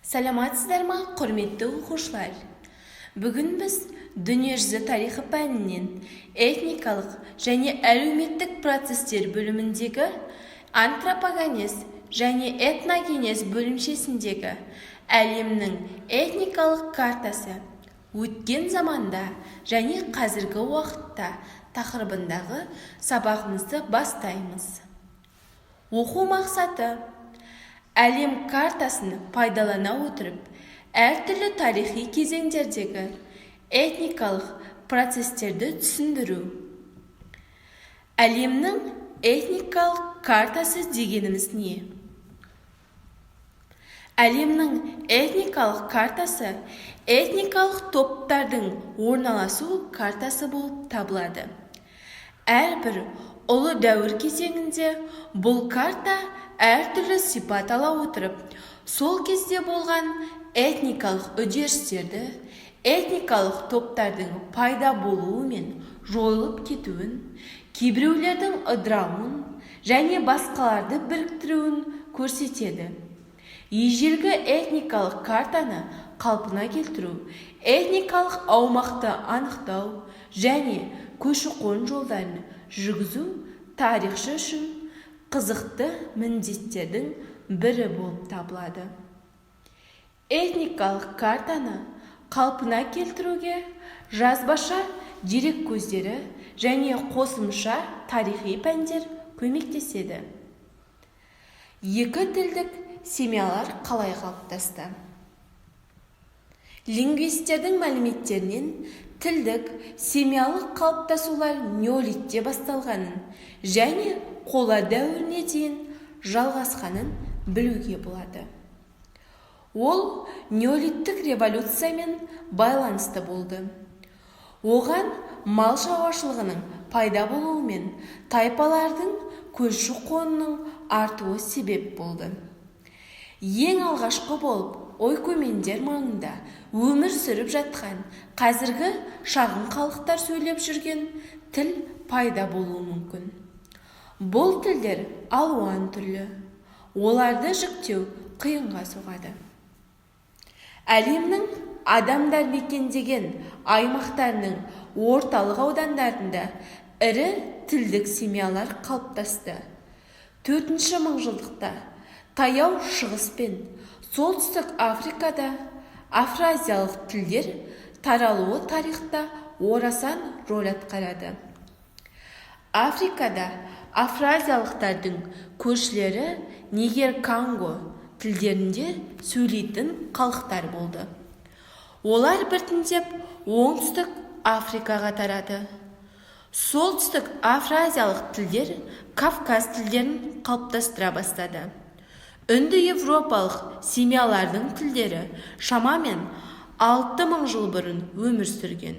Саламатсыздар ма, құрметті оқушылар! Бүгін біз дүниежүзі тарихы пәнінен этникалық және әлеуметтік процестер бөліміндегі антропогенез және этногенез бөлімшесіндегі әлемнің этникалық картасы өткен заманда және қазіргі уақытта тақырыбындағы сабағымызды бастаймыз. Оқу мақсаты: әлем картасын пайдалана отырып, әртүрлі тарихи кезеңдердегі этникалық процестерді түсіндіру. Әлемнің этникалық картасы дегеніміз не? Әлемнің этникалық картасы этникалық топтардың орналасу картасы болып табылады. Әрбір ұлы дәуір кезеңінде бұл карта әртүрлі сипат ала отырып, сол кезде болған этникалық үдерістерді, этникалық топтардың пайда болуы мен жойылып кетуін, кейбіреулердің ыдырауын және басқаларды біріктіруін көрсетеді. Ежелгі этникалық картаны қалпына келтіру, этникалық аумақты анықтау және көші-қон жолдарын жүргізу тарихшы үшін қызықты міндеттердің бірі болып табылады. Этникалық картаны қалпына келтіруге жазбаша дереккөздері және қосымша тарихи пәндер көмектеседі. Екі тілдік семьялар қалай қалыптасты? Лингвистердің мәліметтерінен тілдік семьялық қалыптасулар неолитте басталғанын және қола дәуіріне дейін жалғасқанын білуге болады. Ол неолиттік революциямен байланысты болды. Оған мал шаруашылығының пайда болуы мен тайпалардың көші-қонының артуы себеп болды. Ең алғашқы болып ойкумендер маңында өмір сүріп жатқан қазіргі шағын халықтар сөйлеп жүрген тіл пайда болуы мүмкін. Бұл тілдер алуан түрлі, оларды жіктеу қиынға соғады. Әлемнің адамдар мекендеген аймақтарының орталық аудандарында ірі тілдік семьялар қалыптасты. Төртінші мыңжылдықта Таяу Шығыс пен Солтүстік Африкада афразиялық тілдер таралуы тарихта орасан роль атқарады. Африкада афразиялықтардың көршілері нигер-конго тілдерінде сөйлейтін халықтар болды. Олар біртіндеп Оңтүстік Африкаға тарады. Солтүстік афразиялық тілдер Кавказ тілдерін қалыптастыра бастады. Үнді-еуропалық семьялардың тілдері шамамен 6000 жыл бұрын өмір сүрген.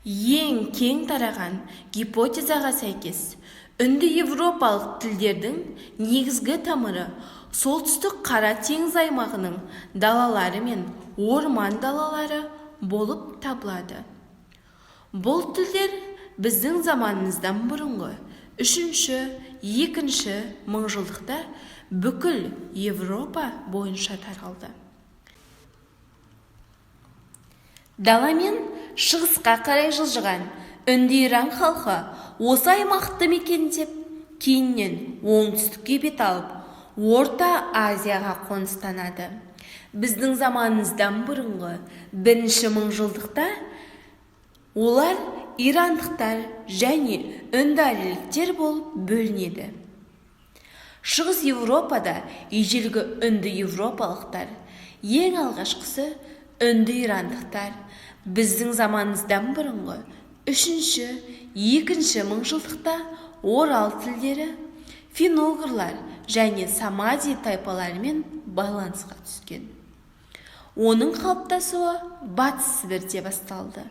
Ең кең тараған гипотезаға сәйкес, үнді-еуропалық тілдердің негізгі тамыры Солтүстік Қара теңіз аймағының далалары мен орман далалары болып табылады. Бұл тілдер біздің заманымыздан бұрынғы үшінші, екінші мыңжылдықта бүкіл Европа бойынша таралды. Даламен шығысқа қарай жылжыған үнді-иран халқы осы аймақты мекендеп, кейіннен оңтүстікке бет алып, Орта Азияға қоныстанады. Біздің заманымыздан бұрынғы бірінші мыңжылдықта олар ирандықтар және үнді-ариліктер болып бөлінеді. Шығыс Еуропада ежелгі үнді-еуропалықтар, ең алғашқысы үнді-ирандықтар біздің заманымыздан бұрынғы үшінші, екінші мыңжылдықта орал тілдері, финно-уғырлар және самади тайпаларымен байланысқа түскен. Оның қалыптасуы Батыс Сібірде басталды.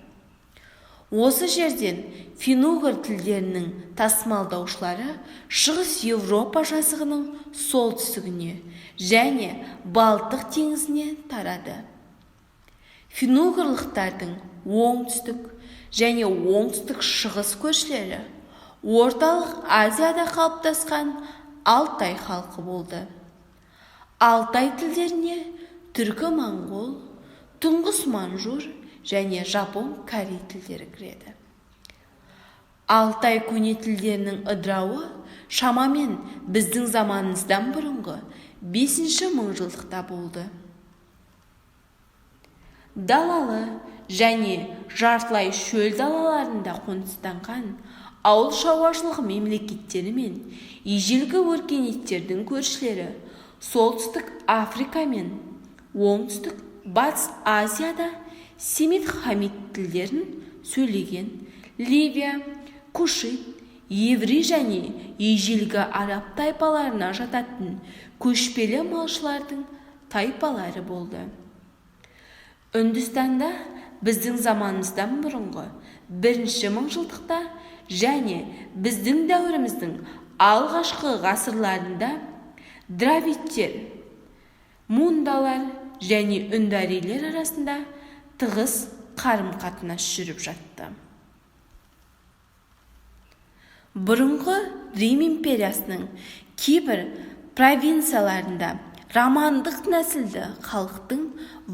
Осы жерден финно-уғыр тілдерінің тасымалдаушылары Шығыс Еуропа жазығының солтүстігіне және Балтық теңізіне тарады. Финно-уғырлықтардың оңтүстік және оңтүстік-шығыс көршілері Орталық Азияда қалыптасқан Алтай халқы болды. Алтай тілдеріне түркі-моңғол, тұңғыс-манжур және жапон-корей тілдері кіреді. Алтай көне тілдерінің ыдырауы шамамен біздің заманымыздан бұрынғы 5 мыңжылдықта болды. Далалы және жартылай шөл далаларында қоныстанған ауыл шаруашылығы мемлекеттері мен ежелгі өркениеттердің көршілері Солтүстік Африка мен Оңтүстік Батыс Азияда семит-хамит тілдерін сөйлеген Ливия, Кушит, еврей және ежелгі араб тайпаларына жататын көшпелі малшылардың тайпалары болды. Үндістанда біздің заманымыздан бұрынғы 1 мыңжылдықта және біздің дәуіріміздің алғашқы ғасырларында дравидтер, мундалар және үнді-арийлер арасында тығыз қарым-қатынас жүріп жатты. Бұрынғы Рим империясының кейбір провинцияларында романдық нәсілді халықтың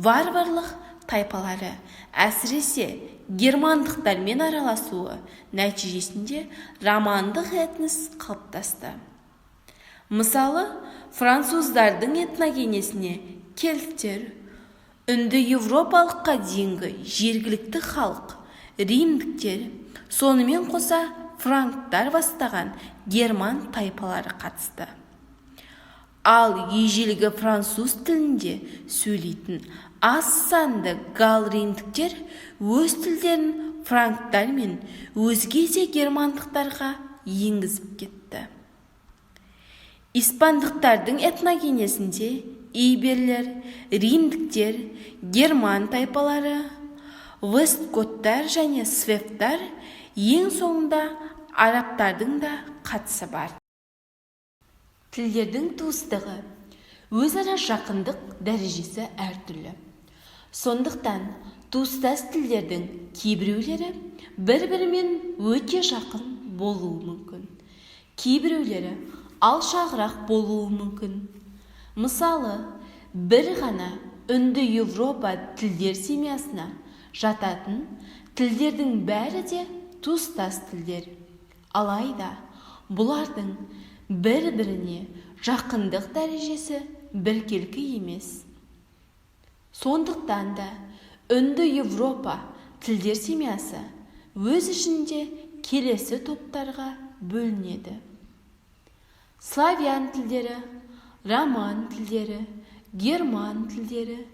варварлық тайпалары, әсіресе германдықтармен араласуы нәтижесінде романдық этнос қалыптасты. Мысалы, француздардың этногенезіне кельттер, үнді-еуропалыққа дейінгі жергілікті халық, римдіктер, сонымен қоса франктар бастаған герман тайпалары қатысты. Ал ежелгі француз тілінде сөйлейтін аз санды галл-римдіктер өз тілдерін франктар мен өзге де германдықтарға енгізіп кетті. Испандықтардың этногенезінде иберлер, римдіктер, герман тайпалары, вестготтар және свевтар, ең соңында арабтардың да қатысы бар. Тілдердің туыстығы, өзара жақындық дәрежесі әртүрлі. Сондықтан туыстас тілдердің кейбіреулері бір-бірімен өте жақын болуы мүмкін, кейбіреулері алшағырақ болуы мүмкін. Мысалы, бір ғана үнді-еуропа тілдер семьясына жататын тілдердің бәрі де туыстас тілдер. Алайда бұлардың бір-біріне жақындық дәрежесі біркелкі емес. Сондықтан да үнді-еуропа тілдер семьясы өз ішінде келесі топтарға бөлінеді: славян тілдері, роман тілдері, герман тілдері,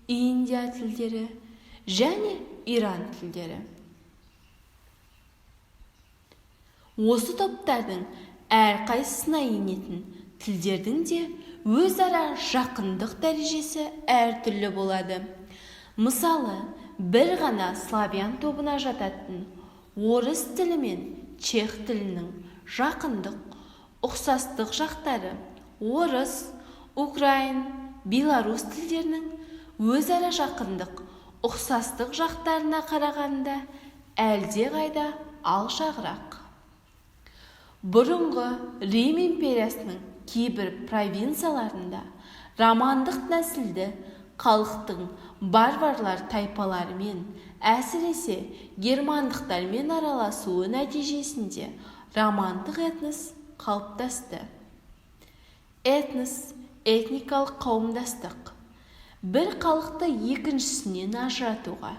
индия тілдері және иран тілдері. Осы топтардың әрқайсысына енетін тілдердің де өзара жақындық дәрежесі әртүрлі болады. Мысалы, бір ғана славян тобына жататын орыс тілі мен чех тілінің жақындық, ұқсастық жақтары орыс, украин, белорус тілдерінің өзара жақындық, ұқсастық жақтарына қарағанда әлдеқайда алшағырақ. Бұрынғы Рим империясының кейбір провинцияларында романдық нәсілді халықтың варварлар тайпаларымен, әсіресе германдықтармен араласуы нәтижесінде романдық этнос қалыптасты. Этнос этникалық қауымдастық. Бір халықты екіншісінен ажыратуға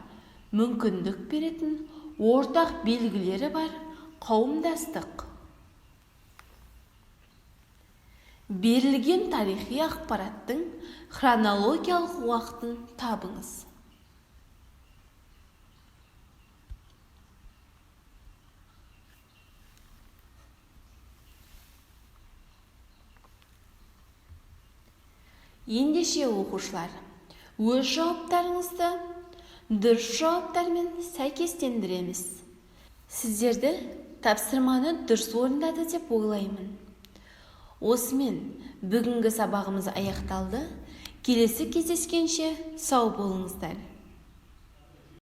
мүмкіндік беретін ортақ белгілері бар қауымдастық. Берілген тарихи ақпараттың хронологиялық уақытын табыңыз. Ендеше оқушылар, өз жауаптарыңызды дұрыс жауаптармен сәйкестендіреміз. Сіздерді тапсырманы дұрыс орындады деп ойлаймын. Осымен бүгінгі сабағымыз аяқталды. Келесі кездескенше сау болыңыздар.